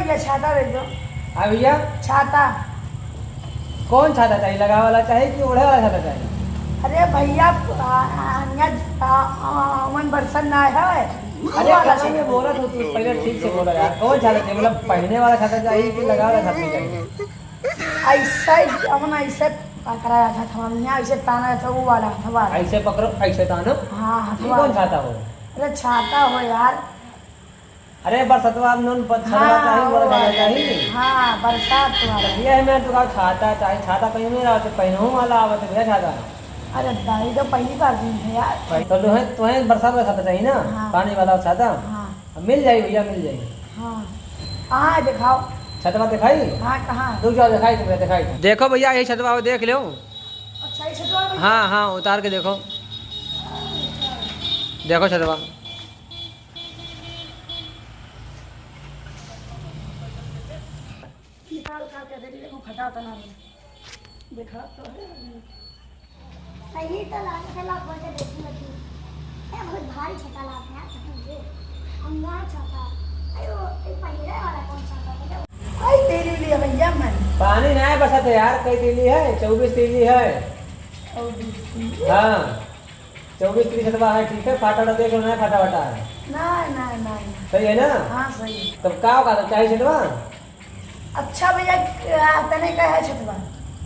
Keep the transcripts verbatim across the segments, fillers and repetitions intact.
ये छाता दे दो। हाँ भैया। छाता। कौन छाता चाहिए, लगावे वाला चाहिए कि ओढ़े वाला छाता चाहिए? अरे भैया, आ, आ, आ, आ, मन बरसन ना है। अरे वो वाला कहाँ छाता। में बोला तो तू पहले ठीक से बोला यार, कौन छाता चाहिए? मतलब पहने वाला छाता चाहिए कि लगावे वाला छाता चाहिए? ऐसे ही, अपन ऐसे पकड़ा जाता था, हम यहाँ ऐसे ताना रहता, वो वाला हथवा। ऐसे पकड़ो, ऐसे तानो। हाँ, ये हथवा। कौन छाता हो? अरे छाता हो यार। अरे बरसतवा नून ब-, छतवा हाँ, चाही, वो बरसतवा वाला। चाही। हाँ, बरसात वाला। ये मैं तो कहा छाता चाही, छाता कहीं में रहा तो पहनहूँ वाला आवत है भैया छाता। अरे दाई, तो पहली बार सुन थे यार। भाई, तो तुहें, तुहें बरसात वाला छाता चाहिए ना? हाँ। पानी वाला छाता? हाँ। अब मिल जाई भैया, मिल जाई। हाँ। कहाँ है, दिखाओ। छतवा दिखाई? हाँ, कहाँ है? रुक जाओ, दिखाई तुम्हें, दिखाई। देखो भैया, यही छतवा हो, देख लो। अच्छा, ये छतवा भी? हाँ, हाँ, उतार के देखो। देखो छतवा। निकाल, निकाल के दे दिए, वो फटा उतना नहीं। देखा तो है। सही तो लागे, चला खोल के देखी होती। ए, बहुत भारी छाता लागे यार, कसम से। अंगार छाता। अयो, ये पहिरे वाला कौन छाता है? आई तेली लिया भैया मन। पानी ना है बरसात है यार, कई तेली है, चउबीस तेली है। चउबीस तेली? हाँ। चउबीस तेली छतवा है, ठीक है, फाटा वाटा देख लो, ना फाटा वाटा है। ना, ना, ना, ना। सही है ना? हाँ, सही है। तब का होगा, तो चाही छतवा? अच्छा भैया, आ, तने का है छतवा?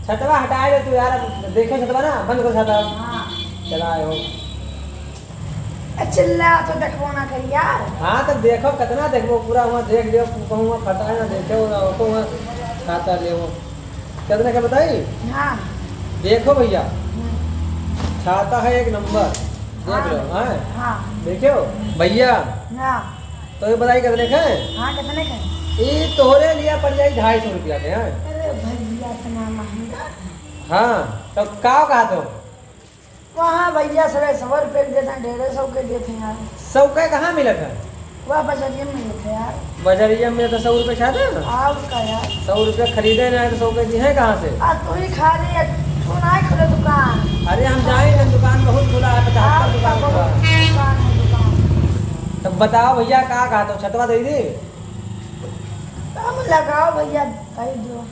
छतवा हटाए दे तू यार, अब देखे छतवा ना, बंद कर छतवा। हाँ। चला आयो। ए, चिल्ला तो देखबो ना करी यार। हाँ, तो देखो, कितना देखबो, पूरा वहाँ देख लियो, कहूँ वहाँ फटा है ना, देखे हो ना, कहूँ वहाँ छाता ले हो। कितने का बताई? हाँ। देखो भैया, हम्म। छाता है एक नंबर, देख लो, हाँ। हाँ? हाँ। देखो भैया, हाँ। तो ये बताई कितने का है? हाँ, कितने का है? ये तोहरे लिए पड़ जाई ढाई सौ रुपया के, हाँ? अरे भैया, इतना महंगा? हाँ, तो का कहा तो? वहाँ भैया सौ, सौ रुपये के देते हैं, डेढ़ सौ के देते हैं यार। सौ का कहाँ मिलत है? वह बजरिया में मिलत है यार। बजरिया में तो सौ रुपये छाता है ना? और का यार? सौ रुपये खरीदे ना है तो सौ के दी है कहाँ से? आ, तू ही खा ले, तू ना खोले दुकान। अरे हम जाए ना, दुकान बहुत खुला है, पचास का आपका दुकान बहुत खुला है। दुकान है, दुकान। तब बताओ भैया, का कहा तो छतवा दे दी? कम लगाओ भैया, दे दो।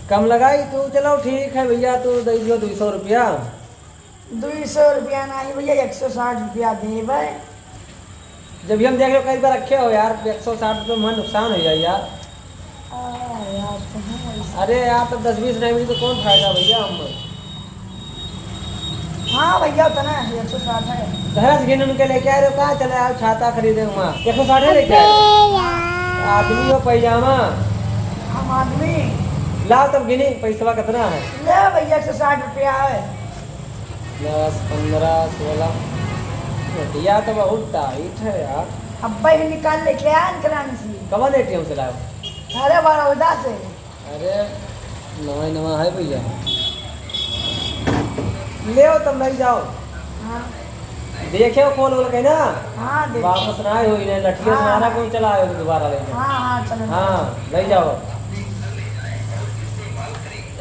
कम लगाई तू, चलो ठीक है भैया, तू दे दियो दो सौ रुपया। दुई सौ रुपया नाहीं भैया, एक सौ साठ रुपया देबै। जब भी हम देख लो, कई बार रखे हो यार, एक सौ साठ रुपये में नुकसान हो जाए यार। आ, यार, तो हम ऐसे अरे यार, तब दस बीस नहीं मिली तो कौन फायदा भैया हम? हाँ भैया, उतना है, एक सौ साठ है। घर से गिन उनके लेके आए रहो, कहाँ चले आओ, छाता खरीदे हुआ, एक सौ साठ है लेके आए। अबे यार। आदमी हो पैजामा। हम आदमी। लाओ तब गिनी, पैसवा कितना है? ले भैया, एक सौ साठ रुपया है। दस, पन्द्रह, सोलह। नोटिया तो बहुत टाइट है यार। अब्बे ही निकाल लेके आया निकलाने से। कवन एटीएम से लाओ? अरे, बड़ौदा से। अरे, नवा नवा है भैया। ले आओ तब ले जाओ। हाँ। देखे हो खोल वोल के ना? हाँ, देखे। वापस ना आए हो इन्हें, लठिया से हाँ। मारा कोई चला आए हो दोबारा लेके। हाँ, हाँ, चलो। हाँ, ले जाओ।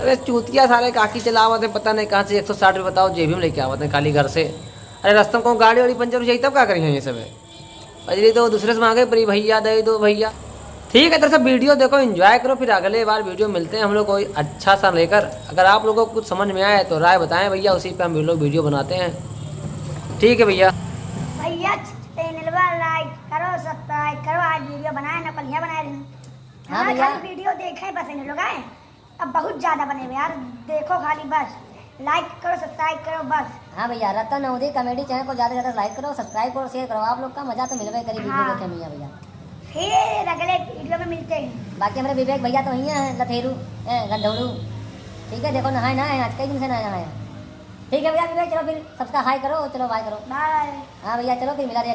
अरे चूतिया सारे काकी चलावत है, पता नहीं कहाँ से एक सौ साठ रुपये बताओ, जेबी में लेके आवत है खाली घर से। अरे रास्ता में कौन गाड़ी वाड़ी पंचर हो जाई तब का करेंगे ये सब? अरे तो दूसरे से मांगे परी, भैया दे दो भैया। ठीक है, तो सब वीडियो देखो, एंजॉय करो, फिर अगले बार वीडियो मिलते हैं हम लोग कोई अच्छा सा लेकर। अगर आप लोगों को कुछ समझ में आए तो राय बताएं भैया, उसी पे हम लोग वीडियो बनाते हैं। ठीक है भैया। भैया चैनलवा लाइक करो, सब्सक्राइब करो, आज वीडियो बनाए ना, बढ़िया बनाए रहे। हाँ हाँ, भैया। खाली वीडियो देखे बस इन लोग आए। अब बहुत ज्यादा बने हुए यार, देखो खाली बस, लाइक करो, सब्सक्राइब करो बस। हाँ भैया, रतन अवधी कॉमेडी चैनल को ज्यादा से ज्यादा लाइक करो, सब्सक्राइब करो, शेयर करो, आप लोग का मजा तो मिलबे करी वीडियो हाँ। देखे में भैया। फिर अगले वीडियो में मिलते हैं। बाकी हमारे विवेक भैया तो वहीं हैं, लथेरू, हैं, गंधौड़ू। ठीक है, देखो नहाए ना है, आज कई दिन से नहाए ना है। ठीक है भैया, विवेक चलो फिर सबका हाय करो, चलो बाय करो। बाय। हाँ भैया, चलो फिर मिला रहे।